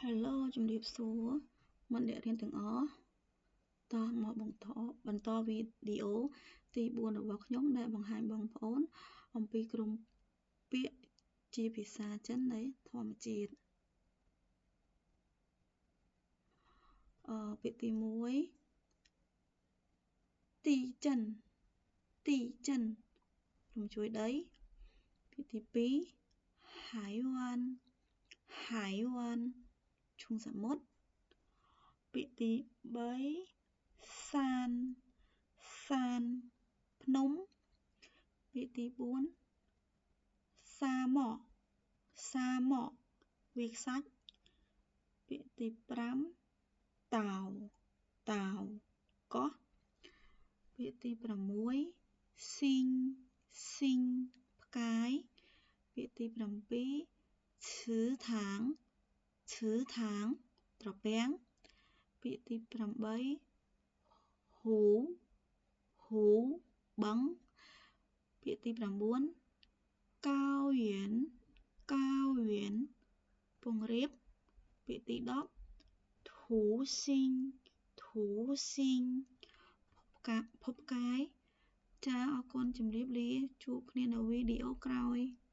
Hello ជំរាបសួរមិត្តអ្នករៀនទាំងអស់តោះមកបន្តវីដេអូទី4របស់ខ្ញុំដែលបង្ហាញបងប្អូនអំពីក្រុមពាក្យជាភាសាចិននៃធម្មជាតិពាក្យទី1ទីចិនទីចិនរំជួយដីពាក្យទី2ហៃវ៉ាន់ហៃវ៉ាន់ឈូងសមុទ្រពាក្យទី3សានសានភ្នំពាក្យទី4សាមកសាមកវាខ្សាច់ពាក្យទី5តាវតាវកោះពាក្យទី6ស៊ីងស៊ីងផ្កាយពាក្យទី7ឈឺថាងឈឺថាងត្រពាំងពាក្យទី8ហ៊ូហ៊ូបឹងពាក្យទី9កោយៀនកោយៀនពង្រៀបពាក្យទី10ធូស៊ីងធូស៊ីងភពផ្កាយចាអរគុណជម្រាបលាជួបគ្នានៅវីដេអូក្រោយ។